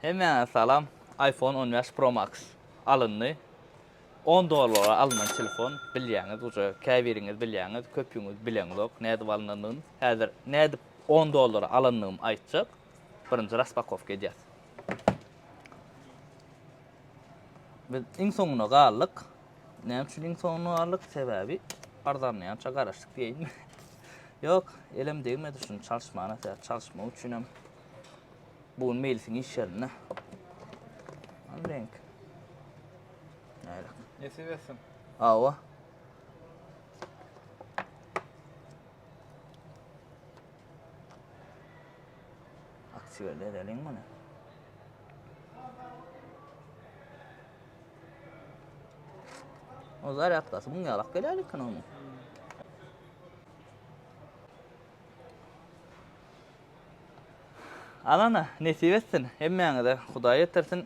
Hemmäňize salam. iPhone 15 Pro Max alyndy. 10 dollara alynan telefon bilýäňiz uje käbiriňiz bilýäňiz, köpüňiz bileňzok nädip alynandygyny. Häzir nädip 10 dollara alandygymy aýtjak. Birinji raspakowka edýäs. Biz iň soňuna galdyk. Näme üçin iň soňuna galdyk? Sebäbi arzanlaýança garaşdyk diýeýinmi? Ýok, elem degmedi şuny çalyşmana, sebäbi çalyşmak üçinem bu gün Meýlisiň iş ýerinde. Al reňk. Nälik? Nesip etsin. Hawa. Aktiwirle edeliň muny. O zarýadkasy muň ýalak gelýär eken onuň. Alana nesip etsin hemmäňize Hudaý ýetirsin.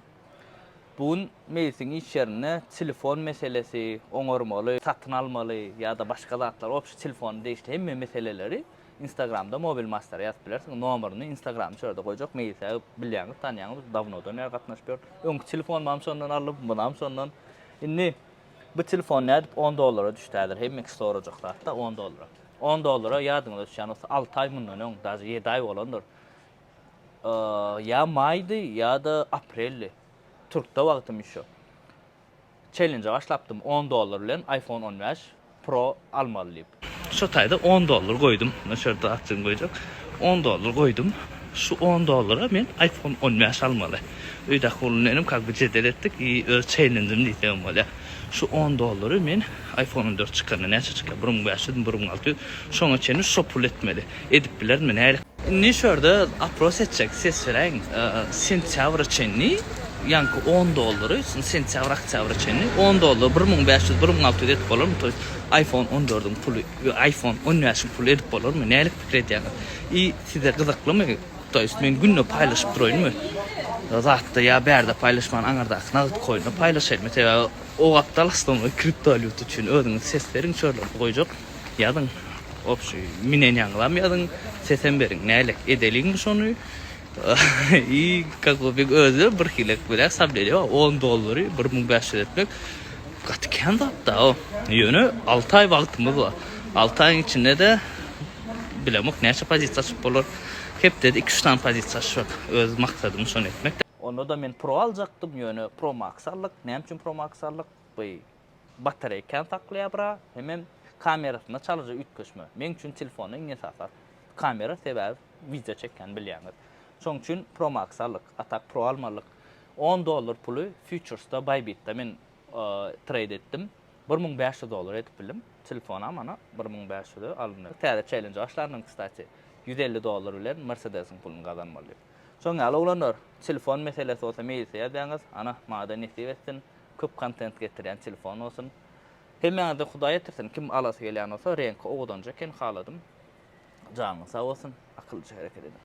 Bu gün Meýlisiň iş ýerinde telefon meselesi oňarmaly, satyn almaly ýa-da başga zatlar, obşi telefona degişli hemme meseleleri Instagramda Mobil Mastera ýazyp bilersiňiz. Nomerini Instagramy şu ýerde goýjak. Meýlise bilýäňiz, tanýaňyz, dawnodan bäri gatnaşyp ýör. Öňki telefonymam şondan aldym, munam şondan. Indi bu telefon nädip on dollara düşdi häzir hemme kişi sorajak zatda on dollara. On dollara ýadyňyza düşýän bolsa alty aý mundan öň, daže ýedi aý bolandyr. Ýa maýdy, ýa-da apreldi. Türkde wagtym şo. Çellenje başlapdym on dollar bilen iPhone 15 Pro almaly diýip. Şo taýda on dollar goýdum. Muna şu ýerde atjygyny goýjak. On dollar goýdum. Şu on dollara men iPhone 15 almaly. Öýdäki oglan bilenem kak bi jedel etdik i öz çellenjim diýsegem bolýar. Şu on dollary men iPhone 14 çykanda näçe çykýar? 1500 mi, 1600 şoňa çenli şo pul etmeli. Edip bilermi nälik? Indi şu ýerde opros etjek ses beräýiň. Sentýabra çenli ýaňky on dollary sentýabr oktýabra çenli on dollar 1500 1600 edip bolarmy to ýest iPhone on dördüň puly iPhone on bäşiň puly edip bolarmy nälik pikir edýäňiz i size gyzyklymy to ýest men günde paýlaşyp duraýynmy zatda ýa bärde paýlaşman aňyrdaky nagt koýunda paýlaşaýynmy sebäbi o gapdal aslymy kriptowalýuta üçin özüňiz ses beriň şu ýerlerde goýjak. Ýazyň. Obşi minenýaňyzam ýazyň, sesem beriň. Nälik edeliňmi şony? I как бы meň özüm bir hili bilä sableniýa bar. On dollary 1500 etmek gaty kän zat-da o. Ýöne alty aý wagtymyz bar. Alty aýyň içinde-de bilemok näçe pozisiýa açyp bolar. Hepdede iki-üç sany pozisiýa açmak öz maksadym şony etmek. Onda-da men Pro aljakdym, ýöne Pro Max aldyk. Näme üçin Pro Max aldyk? Bu Batareý kän saklaýar bra, hemem kamerasynda çalaja üýtgeşme. Meň üçin telefonda iň esasy zat kamera, sebäbi wideo çekýän bilýäňiz. Şoň üçin Pro Max aldyk, a tak Pro almalyk. On dollar puly futures-da Bybit-de men trade etdim. 1500 dollar edip bildim. Telefonam ana 1500-e alyndy. Täze çellenje başlandym kstati. 150 dollar bilen Mercedes-iň puluny gazanmaly diýip. Şoň ýaly oglanlar, telefon meselesi bolsa meýlise ýazýaňyz. Ana, maňada nesip etsin. Köp kontent getirýän telefon bolsun. Hemmäňize Hudaý ýetirsin. Kim alasy gelýän bolsa reňki owadanja eken haladym. Janyňyz sag bolsun. Akyllyja hereket ediň.